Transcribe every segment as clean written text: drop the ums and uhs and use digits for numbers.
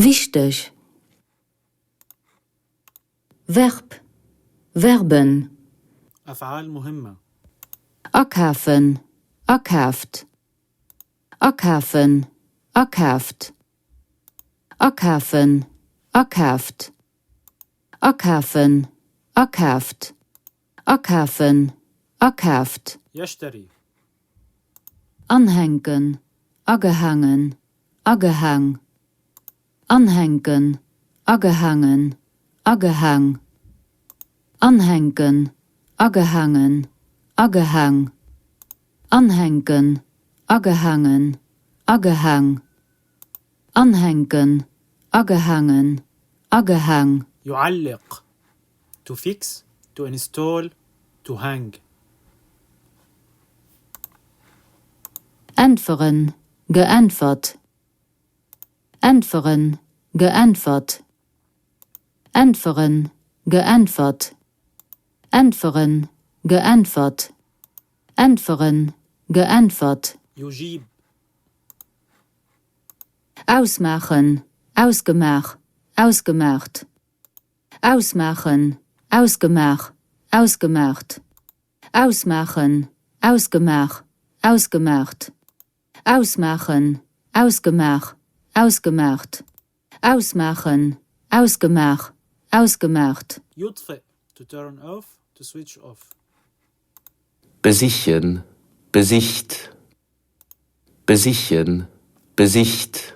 Wichteg. Verb, Verben. أفعال مهمة. Akafen, akaaft. Akafen, akaaft. Akafen, akaaft. Akafen, akaaft. Akafen, akaaft. يشتري. Anhänken, agehaangen, agehaang. Anhänken, agehaangen, agehaang. Anhänken, agehaangen, agehaang. Anhänken, agehaangen, agehaang. Anhänken, agehaangen, agehaang. يعلق to fix, to install, to hang. Äntweren, geäntwert. Äntweren, geäntwert. Äntweren, geäntwert. Äntweren, geäntwert. Äntweren, geäntwert. يجيب. Ausmaachen, ausgemaach, ausgemaacht. Ausmaachen, ausgemaach, ausgemaacht. Ausmaachen, ausgemaach, ausgemaacht. Ausmaachen, ausgemaach, ausgemaacht. Ausmaachen, ausgemaach, ausgemaacht. يطفئ to turn off, to switch off. Besichen, besicht. Besichen, besicht.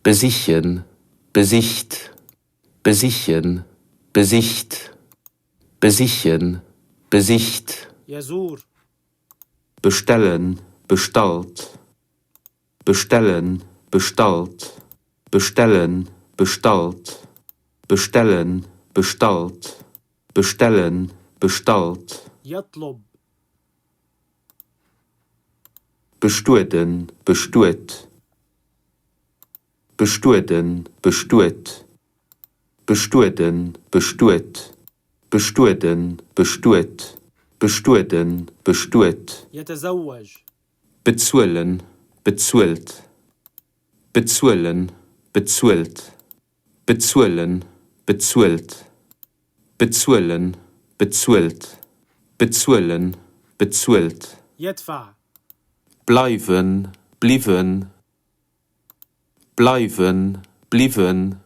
Besichen, besicht. Besichen, besicht. Besichen, besicht. يزور. Bestellen, bestallt. Bestellen, bestallt. Bestellen, bestallt. Bestellen, bestallt. Bestellen, bestallt. يطلب. Bestueden, bestuet. Bestueden, bestuet. Bestueden, bestuet. Bestueden, bestuet. Bestueden, bestuet. يتزوج. Bezuelen, bezuelt. Bezuelen, bezuelt. Bezuelen, bezuelt. Bezuelen, bezuelt. Bezuelen, bezuelt. يدفع. Bleiwen, bliwwen. Bleiwen, bliwwen.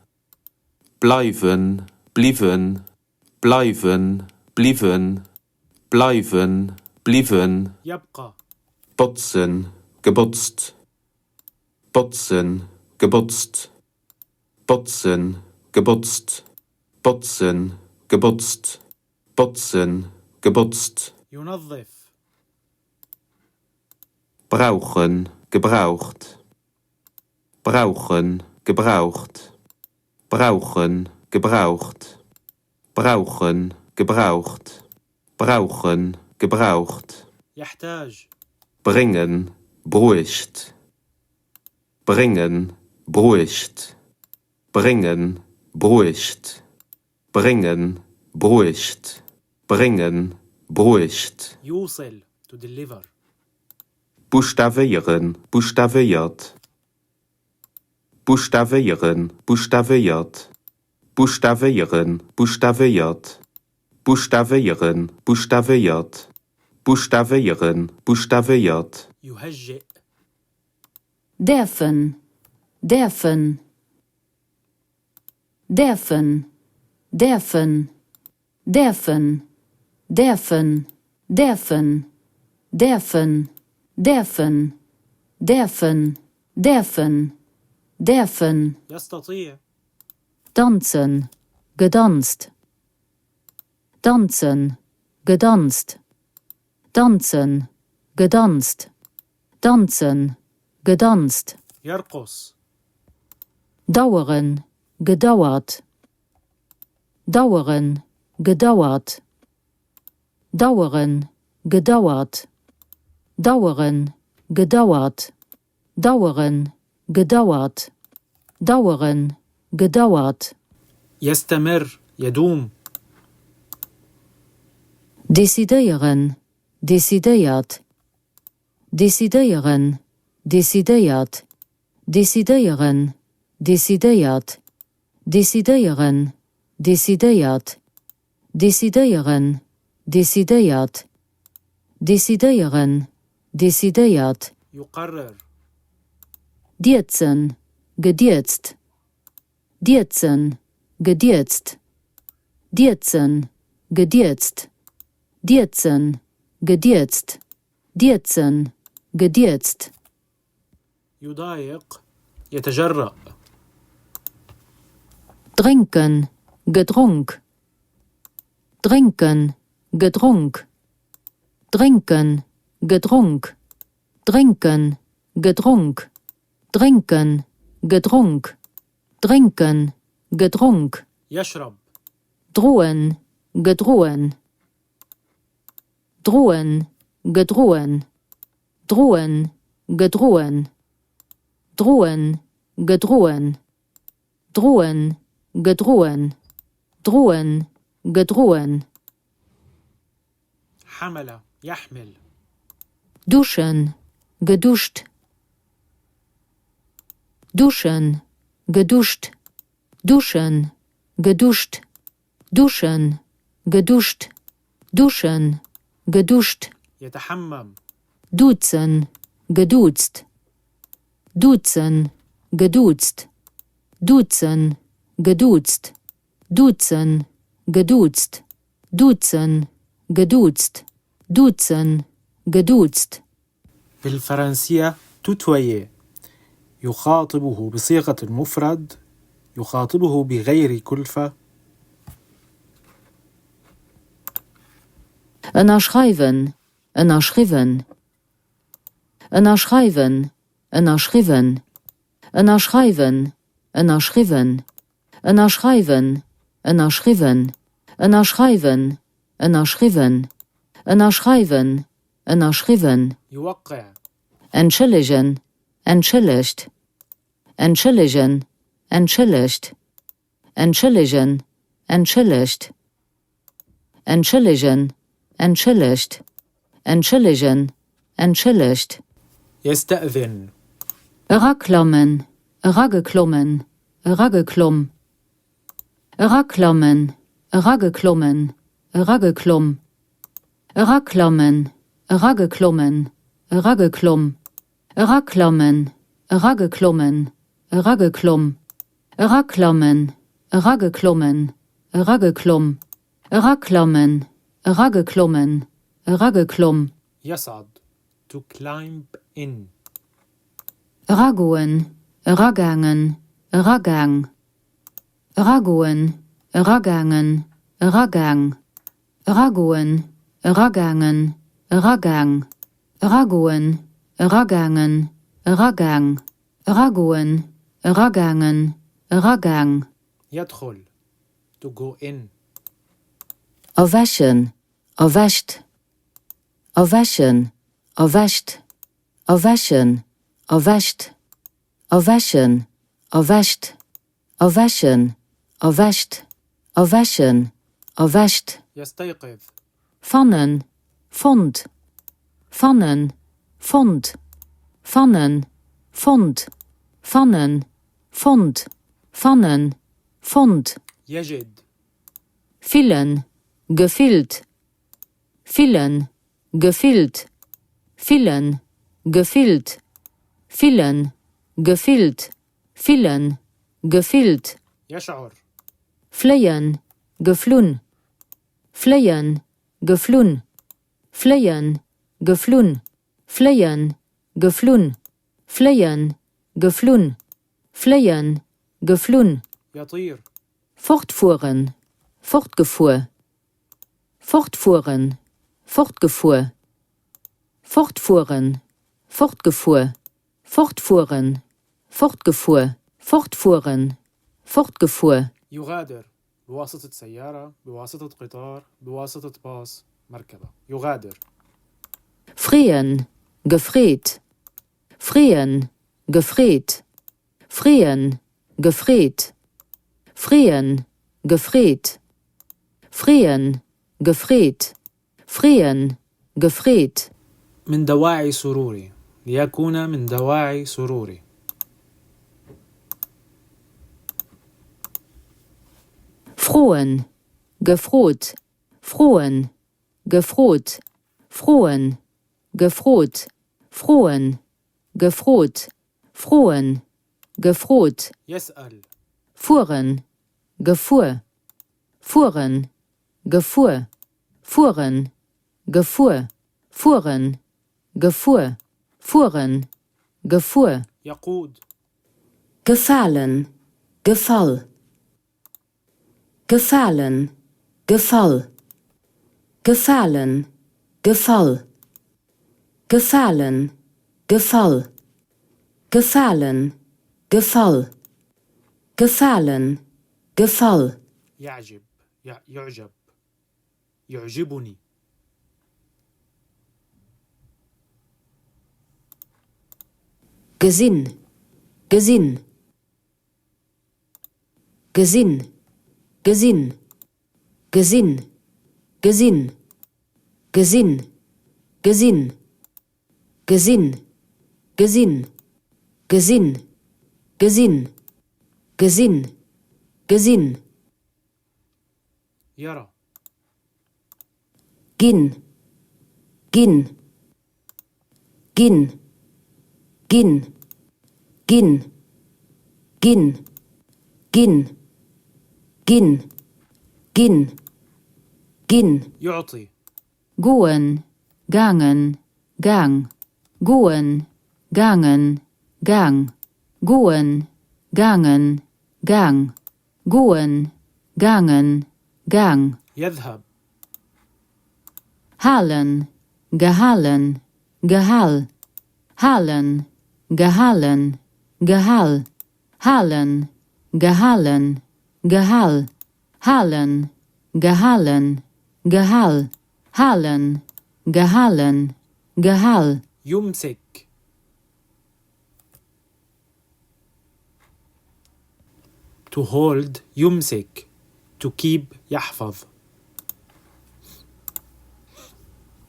Bleiwen, bliwwen. Bleiwen, bliwwen. Bleiwen, bliwwen. يبقى. Botzen, gebotzt. Botzen, gebotzt. Botzen, gebotzt. Botzen, gebotzt. Botzen, gebotzt. ينظف. Brauchen, gebraucht. Brauchen, gebraucht. Brauchen, gebraucht. Brauchen, gebraucht. Brauchen, gebraucht. يحتاج. Bréngen, bruecht. Bréngen, bruecht. Bréngen, bruecht. Bréngen, bruecht. Bréngen, bruecht. يوصل to deliver. Buschtawéieren, buschtawéiert. Buschtawéieren, buschtawéiert. Buschtawéieren, buschtawéiert. Buschtawéieren, buschtawéiert. Buschtawéieren, buschtawéiert. يهجئ. Däerfen, däerfen. Däerfen, däerfen. Däerfen, däerfen. Däerfen, däerfen. Däerfen, däerfen. Däerfen, däerfen. يستطيع. Danzen, gedanzt. Danzen, gedanzt. Danzen, gedanzt. Danzen, gedanzt. يرقص. Daueren, gedauert. Daueren, gedauert. Daueren, gedauert. Daueren, gedauert. Daueren, gedauert. Daueren, gedauert. يستمر يدوم. Decidéieren, decidéiert. Decidéieren, decidéiert. Decidéieren, decidéiert, decidéieren, decidéiert, decidéieren, decidéiert, decidéieren, decidéiert. يقرر. Dierzen, gedierzt, dierzen, gedierzt, dierzen, gedierzt, dierzen, gedierzt, dierzen, gedierzt. يضايق، يتجرأ. Drénken, gedronk, drénken, gedronk, drénken, gedronk, drénken, gedronk, drénken, gedronk, drénken, gedronk. يشرب. Droen, gedroen, droen, gedroen, droen, gedroen, droen, gedroen, droen, gedroen, droen, gedroen. حمل، يحمل. Duschen, geduscht, duschen, geduscht, duschen, geduscht, duschen, geduscht, duschen, geduscht. يتحمم. Duzen, geduzt, duzen, geduzt, duzen, geduzt, duzen, geduzt, duzen, geduzt, duzen, geduzt. بالفرنسية tutoyer يخاطبه بصيغة المفرد، يخاطبه بغير كلفة. Ënnerschreiwen, ënnerschriwwen, ënnerschreiwen, ënnerschriwwen, ënnerschreiwen, ënnerschriwwen, ënnerschreiwen, ënnerschriwwen, ënnerschreiwen, ënnerschriwwen, ënnerschreiwen, ënnerschriwwen. يوقع. Entschëllegen, entschëllegt, entschëllegen, entschëllegt, entschëllegen, entschëllegt, entschëllegen, entschëllegt, entschëllegen, entschëllegt. يستأذن. Eraklammen, erageklommen, erageklomm, eraklammen, erageklommen, erageklomm, eraklammen, erageklommen, erageklomm, eraklammen, erageklommen, erageklomm, eraklammen, erageklommen, erageklomm, eraklammen, erageklommen, erageklomm. يصعد to climb in. Eragoen, eragaangen, eragaang, eragoen, eragaangen, eragaang, eragoen, eragaangen, eragaang, eragoen, eragaangen, eragaang, eragoen, eragaangen, eragaang. يدخل to go in. Erwächen, erwächt, erwächen, erwächt, erwächen, erwächt, erwächen, erwächt, erwächen, erwächt, erwächen, erwächt. يستيقظ. Fannen, fonnt, fannen, fonnt, fannen, fonnt, fannen, fonnt, fannen, fonnt. يجد. Fillen, gefillt, fillen, gefillt, fillen, gefillt, fillen, gefillt, fillen, gefillt. يشعر. Fléien, geflunn, fléien, geflunn, fléien, geflunn, fléien, geflunn, fléien, geflunn, fléien, geflunn. يطير. Fortfueren, fortgefuer, fortfueren, fortgefuer, fortfueren, fortgefuer, fortfueren, fortgefuer, fortfueren, fortgefuer. يغادر بواسطة سيارة، بواسطة قطار، بواسطة باص، مركبة. يغادر. Freeën, gefreet, freeën, gefreet, freeën, gefreet, freeën, gefreet, freeën, gefreet, freeën, gefreet. من دواعي سروري، ليكون من دواعي سروري. Froen, gefrot, froen, gefrot, froen, gefrot, froen, gefrot, froen, gefrot. يسأل. Fueren, gefuer, fueren, gefuer, fueren, gefuer, fueren, gefuer, fueren, gefuer. يقود. Gefalen, gefall. Gefalen, gefall. Gefalen, gefall. Gefalen, gefall. Gefalen, gefall. Gefalen, gefall. يعجب يعجب يعجبني. Gesinn, gesinn. Gesinn, gesinn. Gesinn, gesinn. Gesinn, gesinn. Gesinn, gesinn. Gesinn, gesinn. Gesinn, gesinn. يرى. Ginn, ginn. Ginn, ginn. Ginn, ginn. Ginn, ginn. Ginn, ginn. يعطي. Goen, gaangen, gaang. Goen, gaangen, gaang. Goen, gaangen, gaang. Goen, gaangen, gaang. يذهب. Halen, gehalen, gehal. Halen, gehalen, gehal. Halen, gehalen, gehal. Halen, gehalen, gehal. Halen, gehalen, gehal. يمسك. To hold يمسك. To keep يحفظ.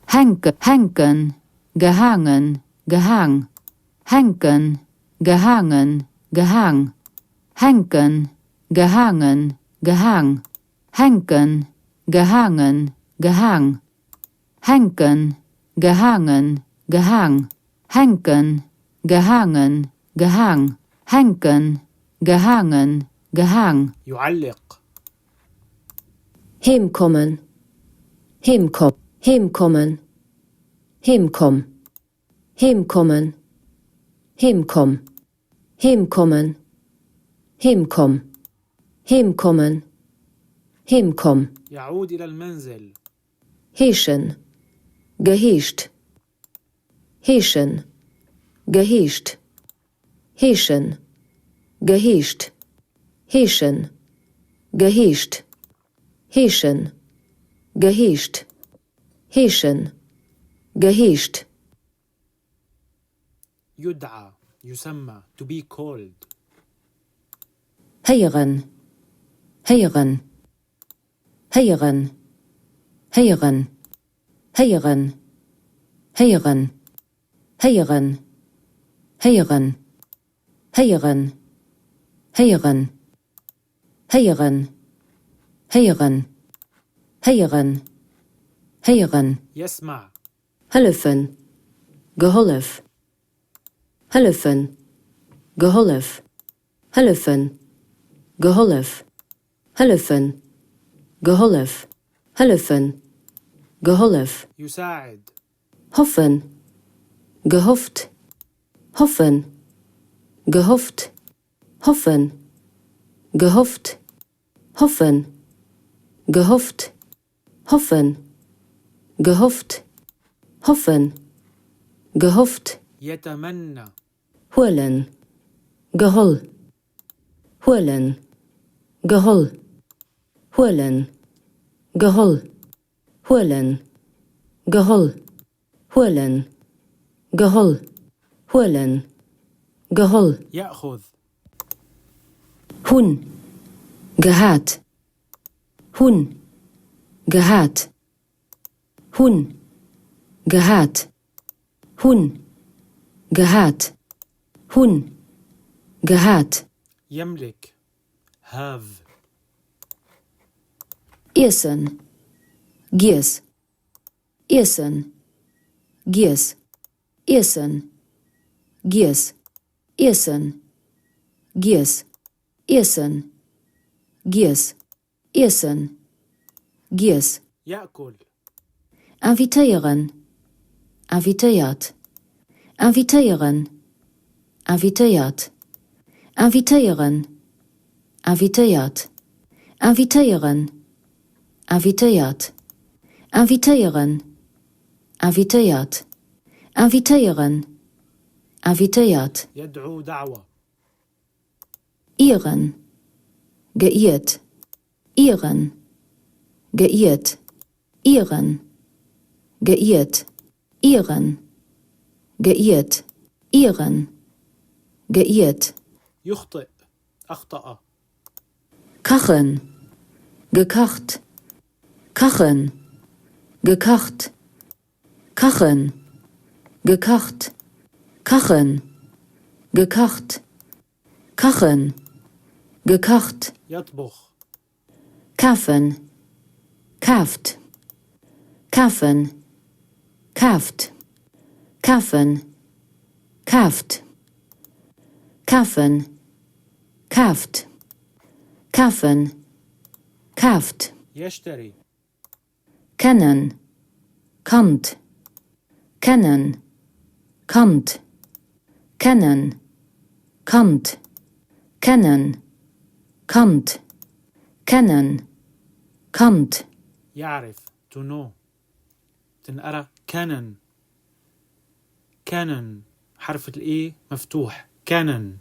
Hänke, hänken, gehaangen, gehaang. Hänken, gehaangen, gehaang. Hänken, gehaangen, gehaang. Hänken, gehaangen, gehaang. Hänken, gehaangen, gehaang. Hänken, gehaangen, gehaang. Hänken, gehaangen, gehaang. يعلق. Heemkommen, heemkomm, heemkommen, heemkomm, heemkommen, heemkomm, heemkommen, heemkomm, heemkommen, heemkomm. يعود إلى المنزل. Heeschen, geheescht, heeschen, geheescht, heeschen, geheescht, heeschen, geheescht, heeschen, geheescht, heeschen, geheescht. يدعى يسمى to be called. Héieren, héieren, héieren, héieren, héieren, héieren, héieren, héieren, héieren, héieren, héieren, héieren, héieren, héieren. يسمع. Hëllefen, gehollef, hëllefen, gehollef, hëllefen, gehollef, hëllefen, gehollef, hëllefen, gehollef. يساعد. Hoffen, gehofft, hoffen, gehofft, hoffen, gehofft, hoffen, gehofft, hoffen, gehofft, hoffen, gehofft. يتمنى. Huelen, geholl, huelen, geholl, huelen, geholl, huelen, geholl, huelen, geholl, huelen, geholl. يأخذ. Hunn, gehat, hunn, gehat, hunn, gehat, hunn, gehat, hunn, gehat. يملك have. Iessen, giess, iessen, giess, iessen, giess, iessen, giess, iessen, giess, iessen, giess. يأكل. Invitéieren, invitéiert, invitéieren, invitéiert, invitéieren, invitéiert, invitéieren, invitéiert, invitéieren, invitéiert, invitéieren, invitéiert. يدعو دعوة. Ieren, geiert, ieren, geiert, ieren, geiert, ieren, geiert, ieren, geiert. يخطئ أخطأ. Kachen, gekacht, kachen, gekacht, kachen, gekacht, kachen, gekacht, kachen, gekacht. يطبخ. Kafen, kaaft, kafen, kaaft, kafen, kaaft, kafen, kaaft, kafen, kaaft. يشتري. Kennen, kannt, kennen, kannt, kennen, kannt, kennen, kannt, kennen, kannt. يعرف to know. تنقرأ kennen. Kennen حرف ال E مفتوح. Kennen.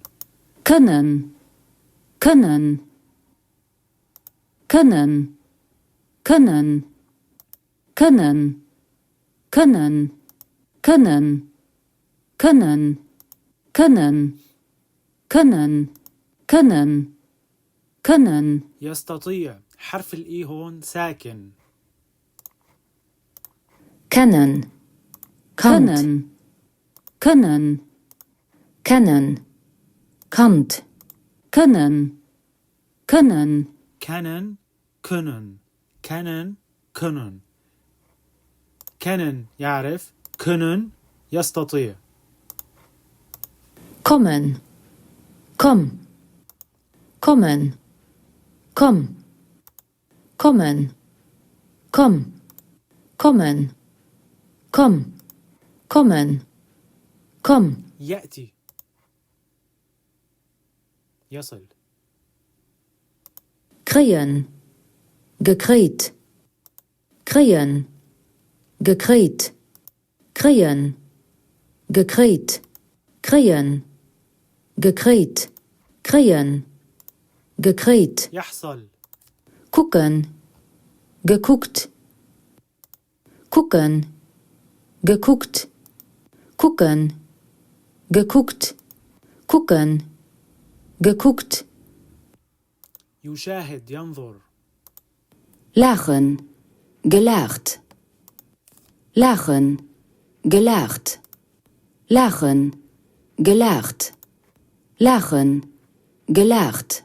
Kënnen, kënnen, kënnen, kënnen, kënnen, kënnen, kënnen, kënnen, kënnen, kënnen, kënnen, kënnen. يستطيع حرف ال E هون ساكن. Kennen, kannt, Kënnen, kënnen, kennen, kannt, kënnen, kënnen, Kennen können kennen können kennen يعرف können يستطيع. Kommen, komm, kommen, komm, kommen, komm, kommen, komm, kommen, komm. يأتي يصل. Kréien, gekréit, kréien, gekréit, kréien, gekréit, kréien, gekréit, kréien, gekréit. يحصل. Kucken, gekuckt, kucken, gekuckt, kucken, gekuckt, kucken, gekuckt. يشاهد ينظر. Laachen, gelaacht, laachen, gelaacht, laachen, gelaacht, laachen, gelaacht,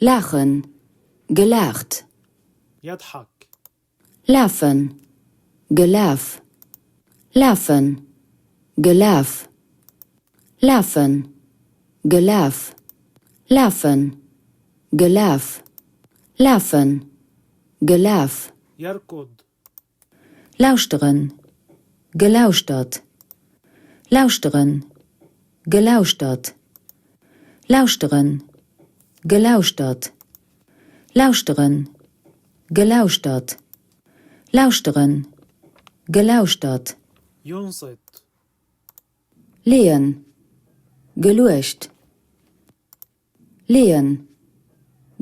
laachen, gelaacht. يضحك. Lafen, gelaf, lafen, gelaf, lafen, gelaf, lafen, gelaf, lafen, gelaf. يركض. Lauschteren, gelauschtert, lauschteren, gelauschtert, lauschteren, gelauschtert, lauschteren, gelauschtert, lauschteren, gelauschtert. ينصت. Leeën, geluecht, leeën,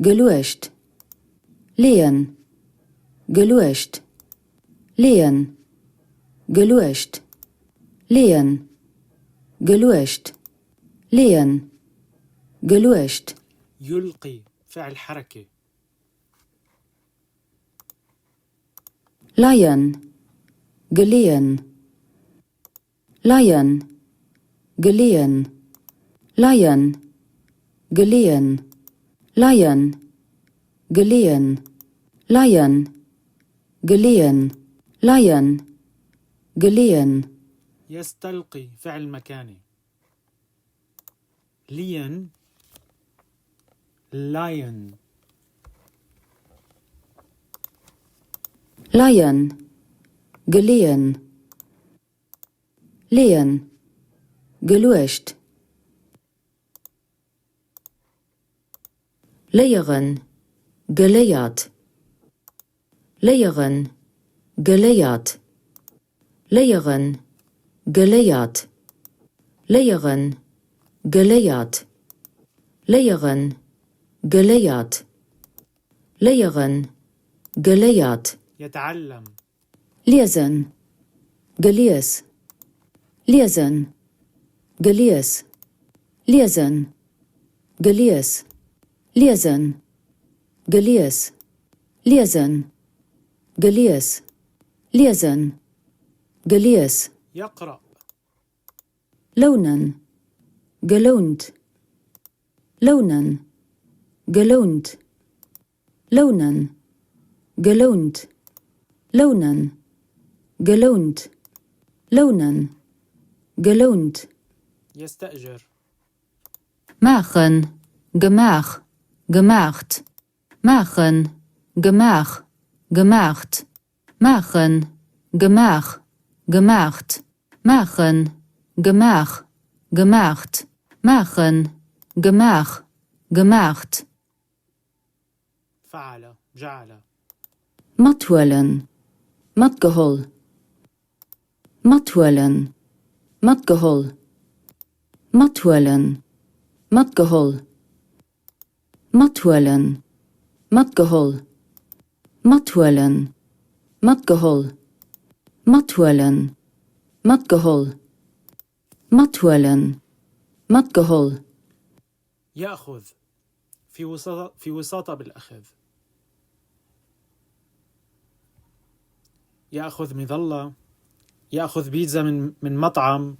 geluecht, leeën, geluecht, leeën, geluecht, leeën, geluecht, leeën, geluecht. يلقي فعل حركة. Leien, geleeën, leien, geleeën, leien, geleeën, leien, geleeën, Leien, geleeën, leien, geleeën. يستلقي فعل مكاني لين لاين Leien, geleeën, leeën, geluecht. Léieren, geléiert, léieren, geléiert, léieren, geléiert, léieren, geléiert, léieren, geléiert, léieren, geléiert. يتعلم Liesen, gelies, liesen, gelies, liesen, gelies, liesen, gelies, liesen, gelies, liesen, gelies. يقرأ Lounen, gelount, lounen, gelount, lounen, gelount, lounen, gelount, lounen, gelount. يستأجر Maachen, gemaach, gemaacht, maachen, gemaach, gemaacht, maachen, gemaach, gemaacht, maachen, gemaach, gemaacht, maachen, gemaach, gemaacht. فعل جعل Mathuelen, matgeholl, mathuelen, matgeholl, mathuelen, matgeholl, mathuelen, matgeholl, mathuelen, matgeholl, mathuelen, matgeholl, mathuelen, matgeholl. يأخذ في وساطة في وساطة بالأخذ يأخذ مظلة يأخذ بيتزا من من مطعم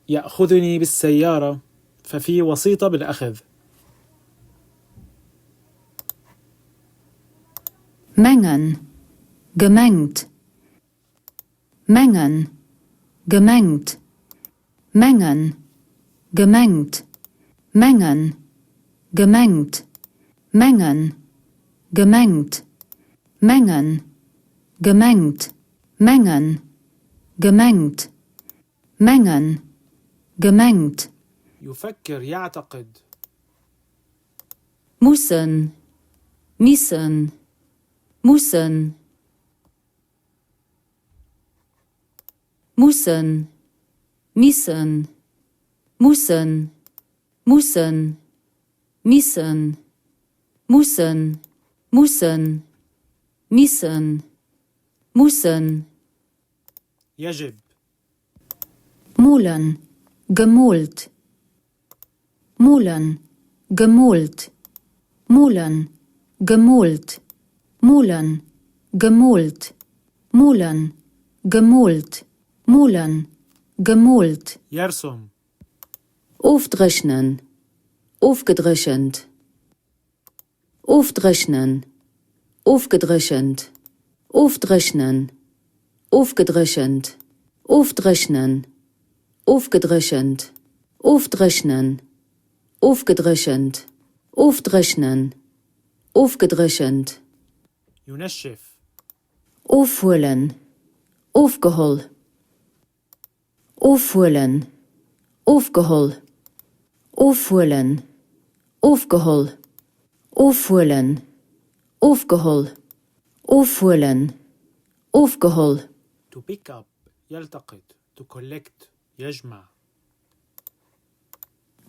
يأخذني بالسيارة ففي وسيطة بالأخذ Mengen, gemengt, mengen, gemengt, mengen, gemengt, mengen, gemengt, mengen, gemengt, mengen, gemengt, mengen, gemengt, mengen, gemengt. يفكر يعتقد Mussen, missen, mussen, mussen, missen, mussen, mussen, missen, mussen, mussen, missen, mussen. يجب Molen, gemoolt, molen, gemoolt, molen, gemoolt, molen, gemoolt, molen, gemoolt, molen, gemoolt. يرسم Ofdréchnen, ofgedréchent, ofdréchnen, ofgedréchent, ofdréchnen, ofgedréchent, ofdréchnen, ofgedréchent, ofdréchnen, ofgedréchent, ofdréchnen, ofgedréchent. ينشف Ofhuelen, ofgeholl, ofhuelen, ofgeholl, ofhuelen, ofgeholl, ofhuelen, ofgeholl, ofhuelen, ofgeholl. To pick up يلتقط to collect يجمع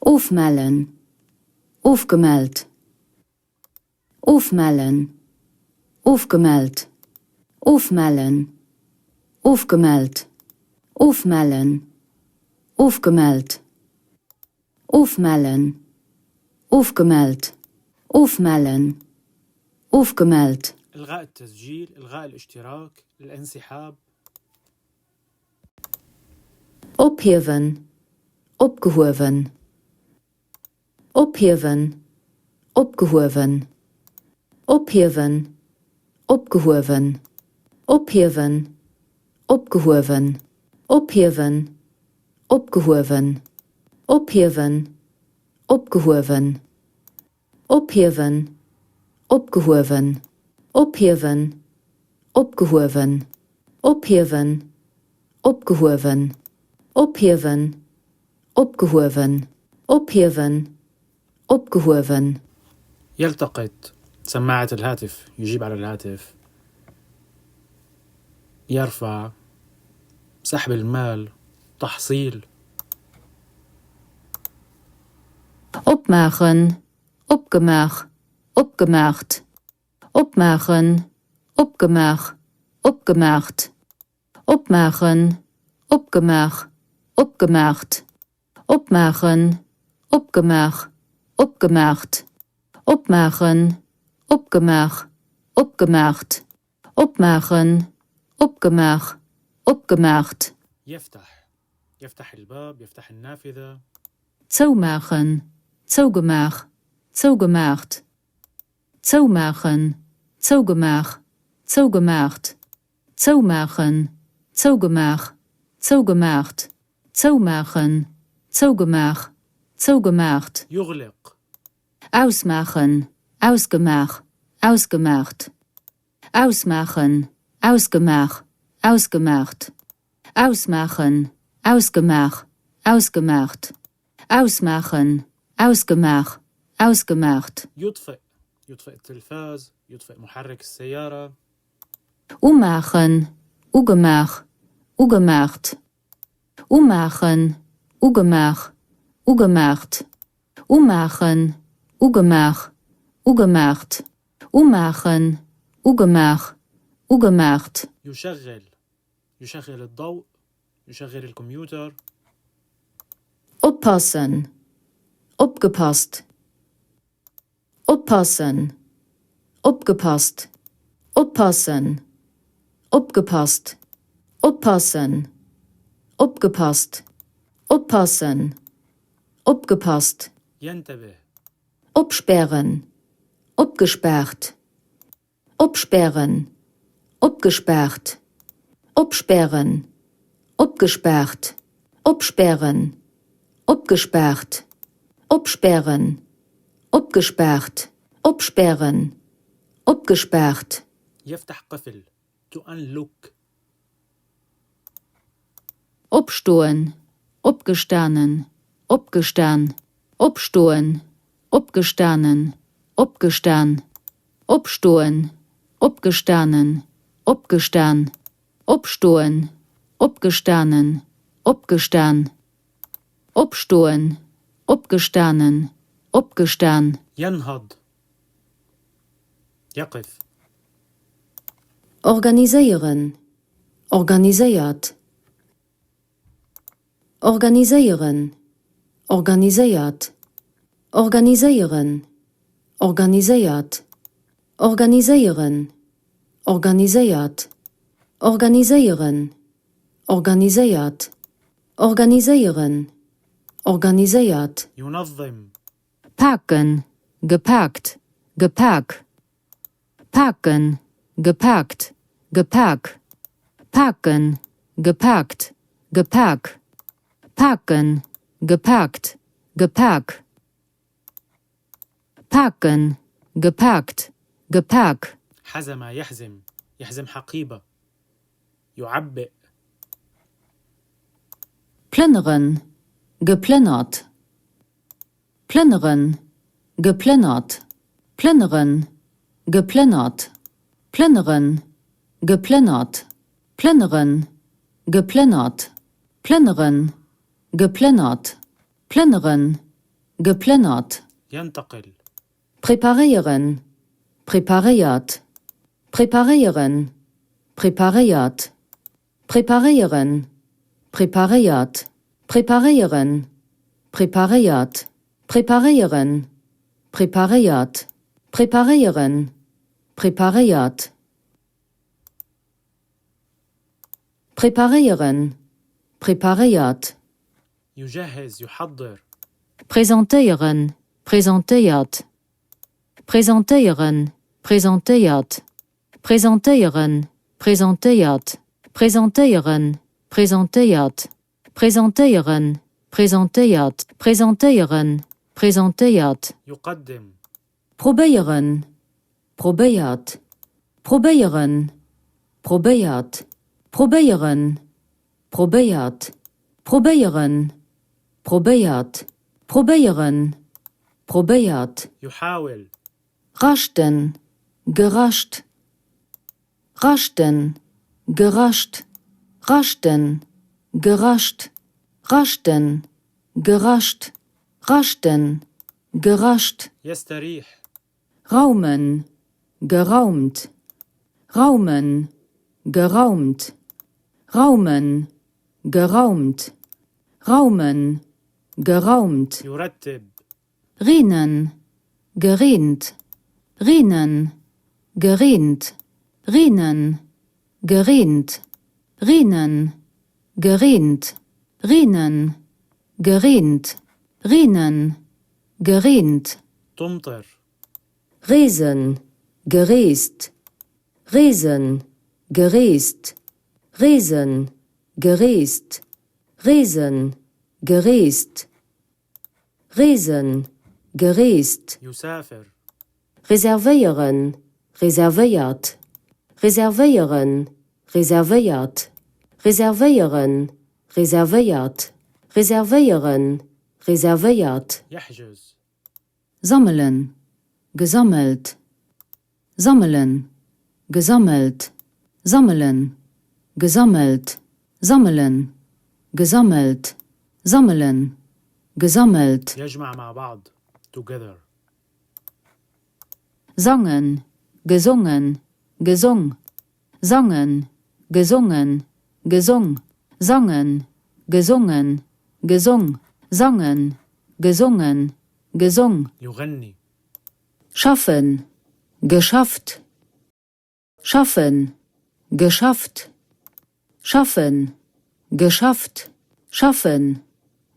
Ofmellen, ofgemellt, ofmellen, ofgemellt, ofmellen, ofgemellt, ofmellen, ofgemellt, ofmellen, ofgemellt, ofmellen, ofgemellt. إلغاء التسجيل إلغاء الاشتراك الانسحاب Ophiewen, opgehuewen, ophiewen, opgehuewen, ophiewen, Opgehuewen, ophiewen, opgehuewen, ophiewen, opgehuewen, ophiewen, opgehuewen, ophiewen, opgehuewen, ophiewen, opgehuewen, ophiewen, opgehuewen, ophiewen, opgehuewen, ophiewen, opgehuewen. يلتقط سماعة الهاتف يجيب على الهاتف يرفع سحب المال تحصيل Opmaachen, opgemaach, opgemaacht, opmaachen, opgemaach, opgemaacht, opmaachen, opgemaach, opgemaacht, opmaachen, opgemaach, opgemaacht, opmaachen, opgemaach, opgemaacht, opmaachen, opgemaach, opgemaacht. يفتح يفتح الباب يفتح النافذة Zoumaachen, zougemaach, zougemaacht, zoumaachen, zougemaach, zougemaacht, zoumaachen, zougemaach, zougemaacht, zoumaachen, zougemaach, zougemaacht. يغلق Ausmaachen, ausgemaach, ausgemaacht, ausmaachen, ausgemaach, ausgemaacht, ausmaachen, ausgemaach, ausgemaacht, ausmaachen, ausgemaach, ausgemaacht. يطفئ يطفئ التلفاز يطفئ محرك السيارة Umaachen, ugemaach, ugemaacht, umaachen, ugemaach, ugemaacht, umaachen, ugemaach, ugemaacht, umaachen, ugemaach, ugemaacht. يشغل يشغل الضوء يشغل الكمبيوتر Oppassen, opgepasst, oppassen, opgepasst, oppassen, opgepasst, oppassen, opgepasst, oppassen, opgepasst. ينتبه Opspären, opgespaart, opspären, opgespaart, opspären, opgespaart, opspären, opgespaart, opspären, opgespaart, opspären, opgespaart. يفتح قفل to unlock Opstoen, opgestanen, opgestan, opstoen, opgestanen, opgestan, opstoen, opgestanen, opgestan, opstoen, opgestanen, opgestan, opstoen, opgestanen, opgestan. ينهض يقف Organiséieren, organiséiert, organiséieren, organiséiert, organiséieren, organiséiert, organiséieren, organiséiert, organiséieren, organiséiert, organiséieren, organiséiert. ينظم Paken, gepaakt, gepak, paken, gepaakt, gepak, paken, gepaakt, gepak, paken, gepaakt, gepak, paken, gepaakt, gepak. حزم يحزم يحزم حقيبة يعبئ Plënneren, geplënnert, plënneren, geplënnert, plënneren, geplënnert, plënneren, geplënnert, plënneren, geplënnert, plënneren, geplënnert, plënneren, geplënnert. ينتقل Preparéieren, preparéiert, preparéieren, preparéiert, preparéieren, preparéiert, preparéieren, preparéiert, preparéieren, preparéiert, preparéieren, preparéiert. Preparéieren, preparéiert. يجهز يحضر Presentéieren, presentéiert, presentéieren, presentéiert,. Presentéieren, presentéiert, presentéieren, presentéiert, presentéieren, presentéiert, presentéieren, presentéiert. يقدم. Probéieren, probéiert, probéieren, probéiert, probéieren, probéiert, probéieren, probéiert, probéieren, probéiert. يحاول. Raschten, gerascht, raschten, gerascht, raschten, gerascht, raschten, gerascht, raschten, gerascht. يستريح. Raumen, geraumt, raumen, geraumt, raumen, geraumt, raumen, geraumt. يرتب. Reenen, gereent, reenen, gereent, reenen, gereent, reenen, gereent, reenen, gereent, reenen, gereent. تمطر. Reesen, gereest, reesen, gereest, reesen, gereest, reesen, gereest, reesen, gereest. يسافر. Reservéieren, reservéiert, reservéieren, reservéiert, reservéieren, reservéiert, reservéieren, reservéiert. يحجز. Sammelen, gesammelt, sammelen, gesammelt, sammelen, gesammelt, sammelen, gesammelt, sammelen, gesammelt. يجمع مع بعض. Together. Sangen, gesungen, gesung, sangen, gesungen, gesung, sangen, gesungen, gesung, sangen, gesungen, gesung. يغني. Schaffen, geschafft, schaffen, geschafft, schaffen, geschafft, schaffen,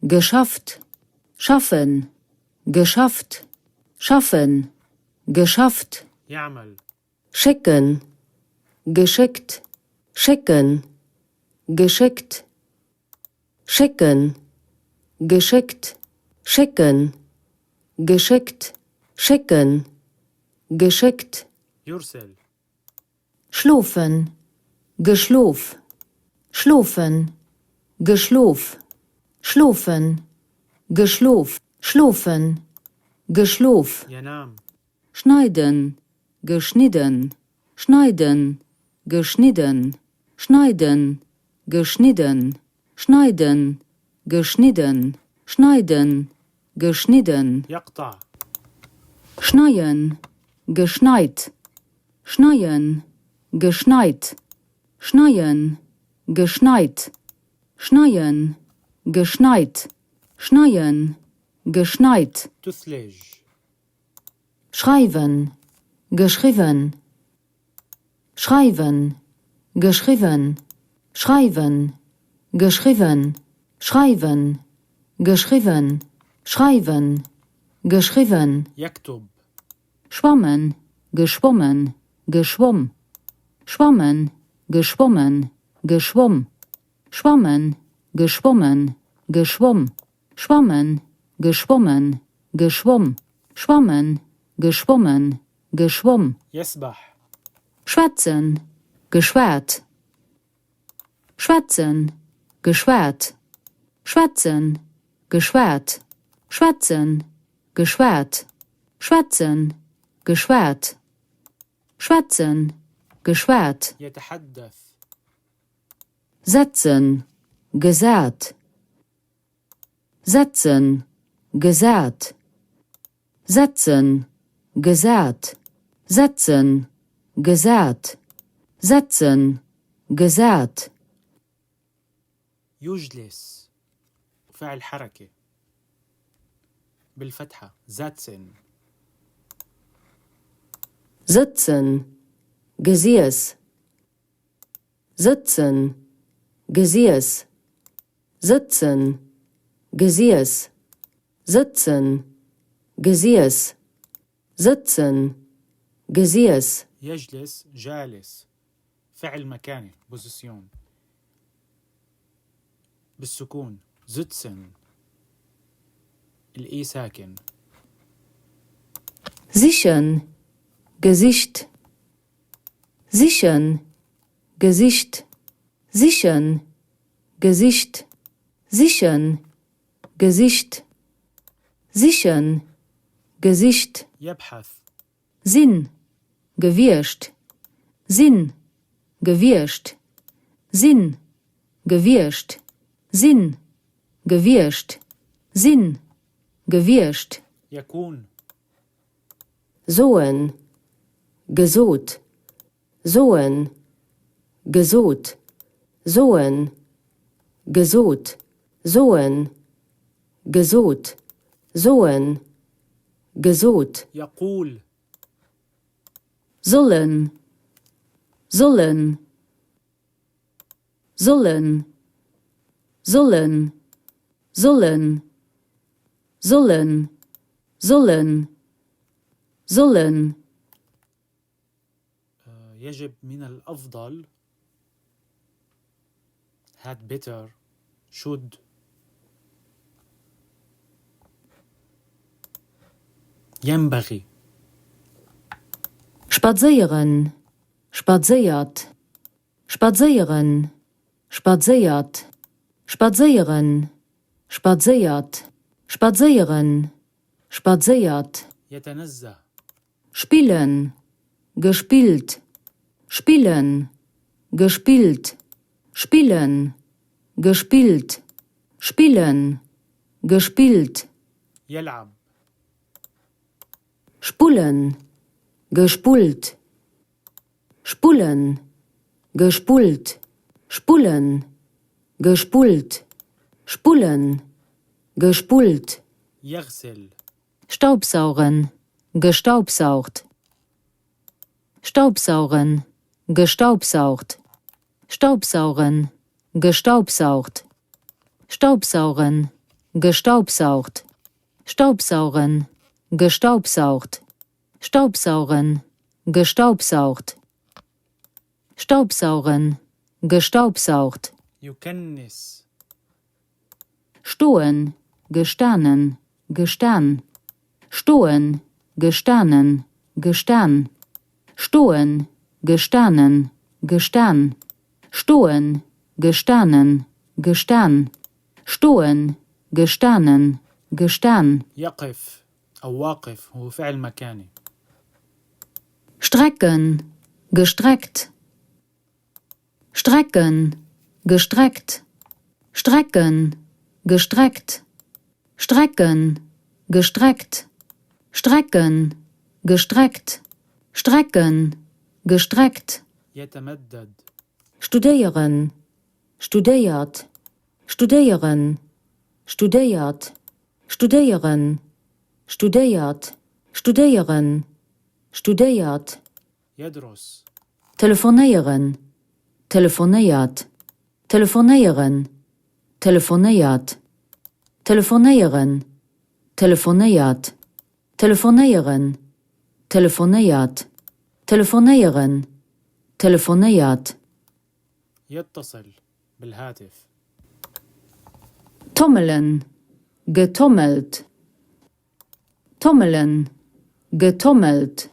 geschafft, schaffen, geschafft, schaffen, geschafft. يعمل. Schécken, geschéckt, schécken, geschéckt, schécken, geschéckt, schécken, geschéckt, schécken, geschéckt. يرسل. Schlofen, geschlof, schlofen, geschlof, schlofen, geschlof, schlofen, geschlof. ينام. Schneiden, geschnidden, schneiden, geschnidden, schneiden, geschnidden, schneiden, geschnidden, schneiden, geschnidden. يقطع. Schneien, geschneit, schneien, geschneit, schneien, geschneit, schneien, geschneit, schneien, geschneit. تثلج. Schreiwen, geschriwwen, schreiwen, geschriwwen, schreiwen, geschriwwen, schreiwen, geschriwwen, schreiwen, geschriwwen. يكتب. Schwammen, geschwommen, geschwomm, schwammen, geschwommen, geschwomm, schwammen, geschwommen, geschwomm, schwammen, geschwommen, geschwomm, schwammen, geschwommen, geschwomm. يسبح. Schwätzen, geschwat, schwätzen, geschwat, schwätzen, geschwat, schwätzen, geschwat, schwätzen, geschwat, schwätzen, geschwat. يتحدث. Setzen, gesat, setzen, gesat, setzen, gesat, setzen, gesat, setzen, gesat. يجلس. فعل حركة. بالفتحة. setzen. Sëtzen, gesiess, sëtzen, gesiess, sëtzen, gesiess, sëtzen, gesiess, sëtzen, gesiess. يجلس جالس فعل مكاني Position بالسكون sitzen ال E ساكن. Sichen, gesicht. Sichen, gesicht. Sichen, gesicht. Sichen, gesicht. Sichen, gesicht. يبحث. Sinn, gewiescht. Sinn, gewiescht. Sinn, gewiescht. Sinn, gewiescht. Sinn, gewiescht. يكون. Soen, gesot. Soen, gesot. Soen, gesot. Soen, gesot. Soen, gesot. يقول. Sollen, sollen. Sollen, sollen. Sollen, sollen. Sollen, sollen. يجب من الأفضل had better should ينبغي. Spadséieren, spadséiert, spadséieren, spadséiert, spadséieren, spadséiert, spadséieren, spadséiert. يتنزه. Spillen, gespillt, spillen, gespillt, spillen, gespillt, spillen, gespillt. يلعب. Spullen, gespullt, spullen, gespullt, spullen, gespullt, spullen, gespullt. يغسل. Staubsaugen, gestaubsaugt. Staubsaugen, gestaubsaugt. Staubsaugen, gestaubsaugt. Staubsaugen, gestaubsaugt. Staubsaugen, gestaubsaugt. Staubsaugen, gestaubsaugt. Staubsaugen, gestaubsaugt. يكنس. Stoen, gestanen, gestan. Stoen, gestanen, gestan. Stoen, gestanen, gestan. Stoen, gestanen, gestan. Stoen, gestanen, gestan. يقف أو واقف هو فعل مكاني. Strecken, gestreckt. Strecken, gestreckt. Strecken, gestreckt. Strecken, gestreckt. Strecken, gestreckt. Strecken, gestreckt. يتمدد. Studéieren, studéiert. Studéieren, studéiert. Studéieren, studéiert. Studéieren, studéiert. يدرس. Telefonéieren, telefonéiert. Telefonéieren, telefonéiert. Telefonéieren, telefonéiert. Telefonéieren, telefonéiert. Telefonéieren, telefonéiert. يتصل بالهاتف. Tommelen, getommelt. Tommelen, getommelt.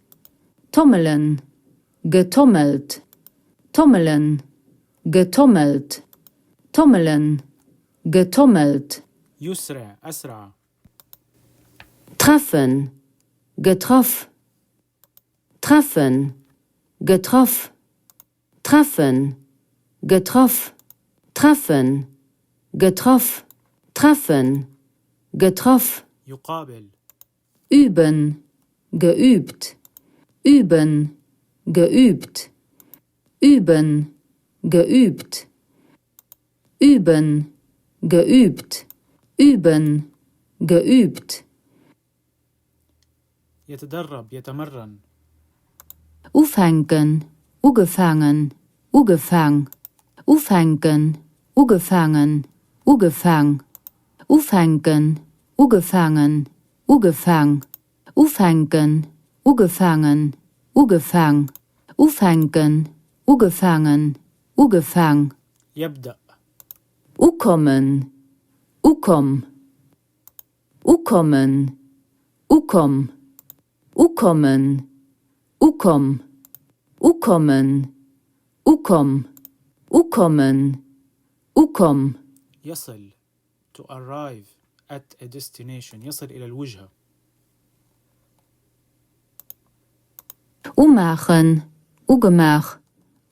Tommelen, getommelt. Tommelen, getommelt. Tommelen, getommelt. يسرع أسرع. Treffen, getraff. Treffen, getraff. Treffen, getraff. Treffen, getraff. Treffen, getraff. يقابل. Üben, geübt. Üben, geübt. Üben, geübt. Üben, geübt. Üben, geübt. يتدرب يتمرن. Ufänken, ugefaangen, ugefaang. Ufänken, ugefaangen, ugefaang. Ufänken, ugefaangen, ugefaang. Ufänken, ugefaangen, ugefaang. Ufänken, ugefaangen, ugefaang. يبدأ. Ukommen, ukomm, ukommen, ukomm, ukommen, ukomm, ukommen, ukomm, ukommen, ukomm. يصل to arrive at a destination يصل إلى الوجهة. Umaachen, ugemaach,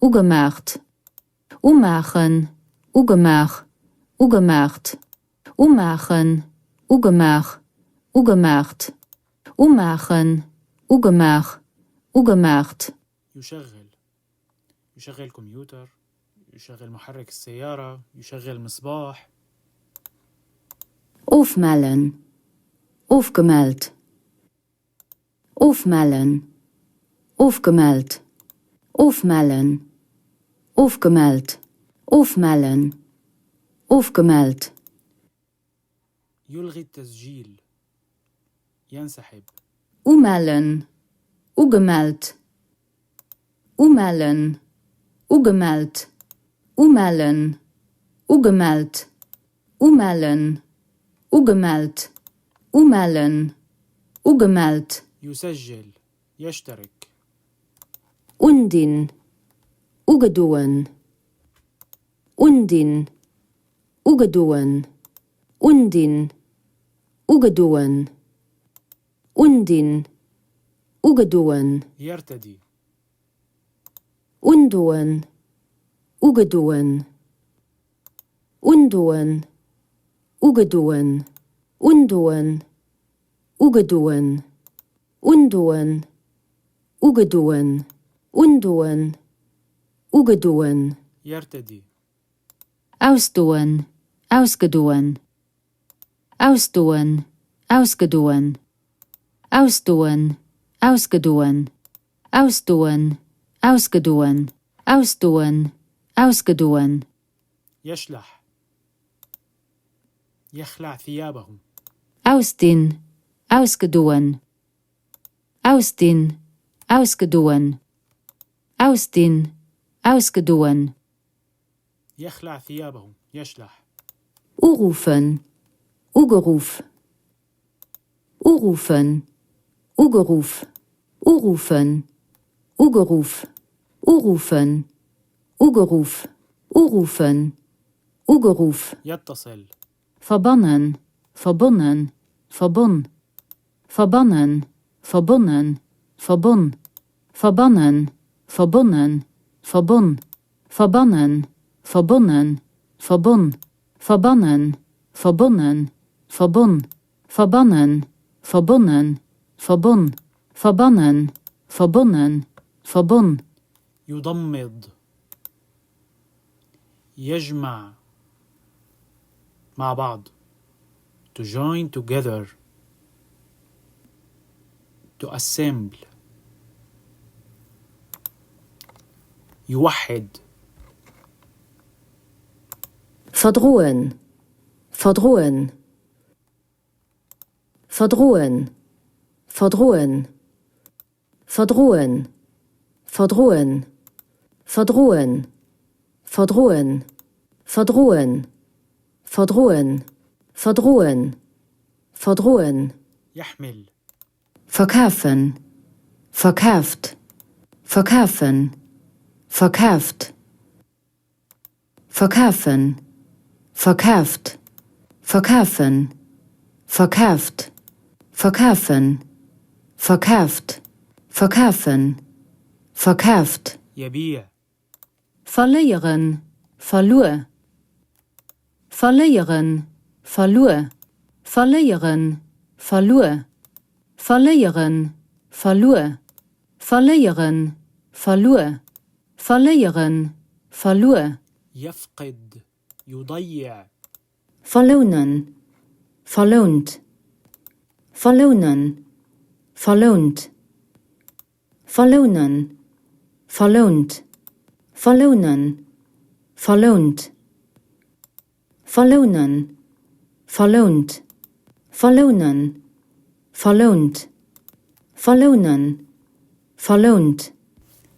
ugemaacht, umaachen, ugemaach, ugemaacht, umaachen, ugemaach, ugemaacht, umaachen, ugemaach, ugemaacht. يشغل يشغل كمبيوتر يشغل محرك السيارة يشغل مصباح. Ofmellen, ofgemellt, ofmellen, ofgemellt, ofmellen, ofgemellt, ofmellen, ofgemellt. يلغي التسجيل ينسحب. Umellen, ugemellt, umellen, ugemellt, umellen, ugemellt, umellen, ugemellt, umellen, ugemellt. يسجل يشترك. Undinn, ugedoen, undinn, ugedoen, undinn, ugedoen, undinn, ugedoen. يرتدي. Undoen, ugedoen, undoen, ugedoen, undoen, ugedoen, undoen, ugedoen, undoen, ugedoen. يرتدي. Ausdoen, ausgedoen, ausdoen, ausgedoen, ausdoen, ausgedoen, ausdoen, ausgedoen, ausdoen, ausgedoen. يشلح يخلع ثيابه. Ausdinn, ausgedoen, ausdinn, ausgedoen, ausdinn, ausgedoen. يخلع ثيابه يشلح. Uruffen, ugeruff, uruffen, ugeruff, uruffen, ugeruff, uruffen, ugeruff, uruffen, ugeruff. يتصل. Verbannen, verbonnen, verbonn, verbannen, verbonnen, verbonn, verbannen, verbonnen, verbonn, verbannen, verbonnen, verbonn, verbannen, verbonnen, verbonn, verbannen, verbonnen, verbonn, verbannen, verbonnen, verbonn. يضمد يجمع مع بعض to join together to assemble يوحد. Verdroen, verdroen, verdroen, verdroen, verdroen, verdroen, verdroen, verdroen, verdroen, verdroen, verdroen, verdroen. يحمل. Verkafen, verkaaft, verkafen, verkaaft, verkafen, verkaaft, verkafen, verkaaft, verkafen, verkaaft, verkafen, verkaaft. يبيع. Verléieren, verluer, verléieren, verluer, verléieren, verluer, verléieren, verluer, verléieren, verluer, verléieren, verluer. يفقد يضيع. Verlounen, verlount, verlounen, verlount, verlounen, verlount, verlounen, verlount, verlounen, verlount, verlounen, verlount, verlounen, verlount.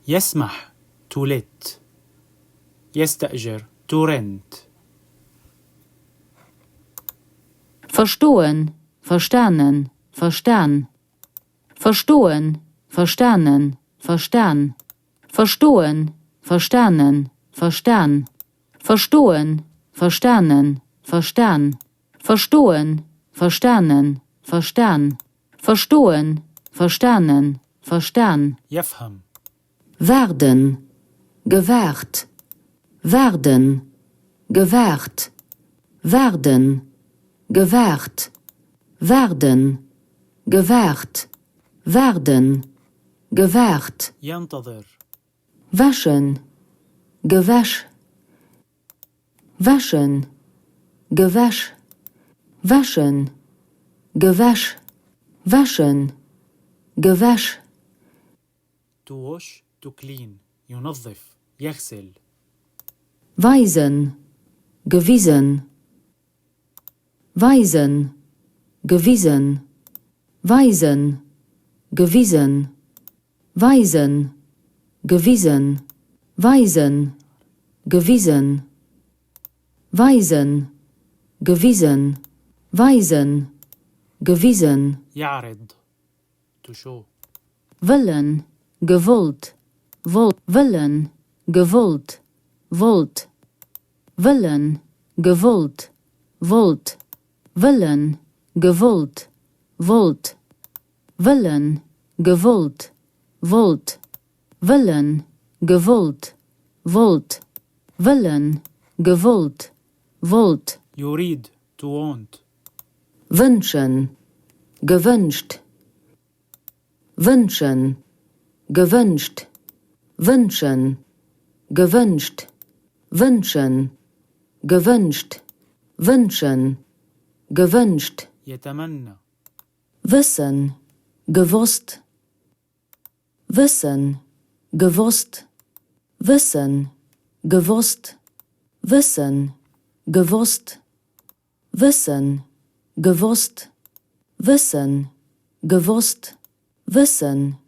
يسمح to let يستأجر to rent. Verstoen, verstanen, verstan. Verstoen, verstanen, verstan. Verstoen, verstanen, verstan. Verstoen, verstanen, verstan. Verstoen, verstanen, verstan. Verstoen, verstanen, verstan. يفهم. Waarden, gewaart, waarden, gewaart, waarden, gewaart, waarden, gewaart, waarden, gewaart. ينتظر. Wäschen, gewäsch, wäschen, gewäsch, wäschen, gewäsch, wäschen, gewäsch. To wash, to clean. ينظف، يغسل. Weisen, gewisen, weisen, gewisen, weisen, gewisen, weisen, gewisen, weisen, gewisen, weisen, gewisen, weisen, gewisen. يعرض to show. Wëllen, gewollt, woll, wëllen, gewollt, wollt, wëllen, gewollt, wollt, wëllen, gewollt, wollt, wëllen, gewollt, wollt, wëllen, gewollt, wollt, wëllen, gewollt, wollt. يريد to want. Wënschen, gewënscht, wënschen, gewënscht, wënschen, gewënscht, wënschen, gewënscht, wënschen, gewënscht. يتمنى. Wëssen, gewosst, wëssen, gewosst, wëssen, gewosst, wëssen, gewosst, wëssen, gewosst, wëssen, gewosst, wëssen,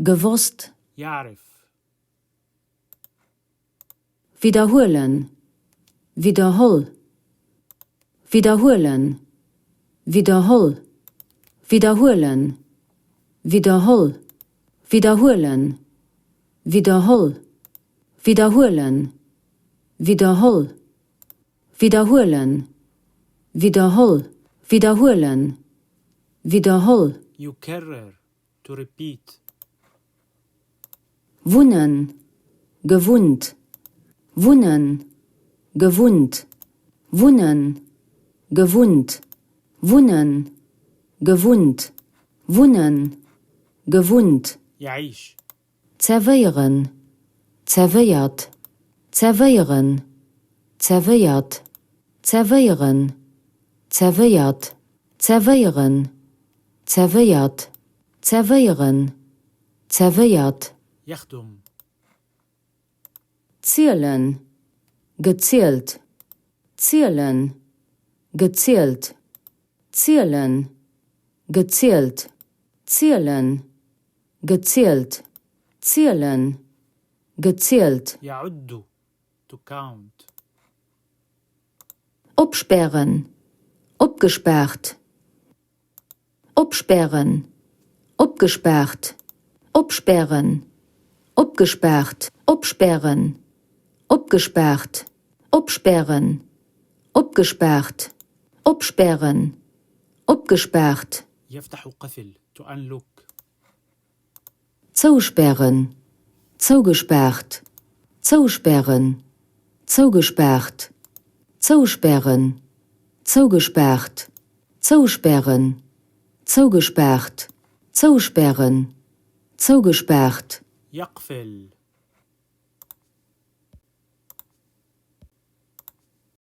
gewosst. يعرف. Widderhuelen, widderholl, widderhuelen, widderholl, widderhuelen, widderholl, widderhuelen, widderholl, widderhuelen, widderholl, widderhuelen, widderholl, widderhuelen, widderholl. يكرر to repeat. Wunnen, gewunnt, wunnen, gewunnt, wunnen, gewunnt, wunnen, gewunnt, wunnen, gewunnt. يعيش. Zerwéieren, zerwéiert, zerwéieren, zerwéiert, zerwéieren, zerwéiert, zerwéieren, zerwéiert, zerwéieren, zerwéiert. يخدم. Zielen, gezielt, zielen, gezielt, zielen, gezielt, zielen, gezielt, zielen, gezielt. يعد to count. Opspären, opgespaart, opspären, opgespaart, opspären, opgespaart, opspären, opgespaart, opspären, opgespaart, opspären, opgespaart. يفتح قفل to unlock. Zouspären, zougespaart, zouspären, zougespaart, zouspären, zougespaart, zouspären, zougespaart, zouspären, zougespaart. يقفل.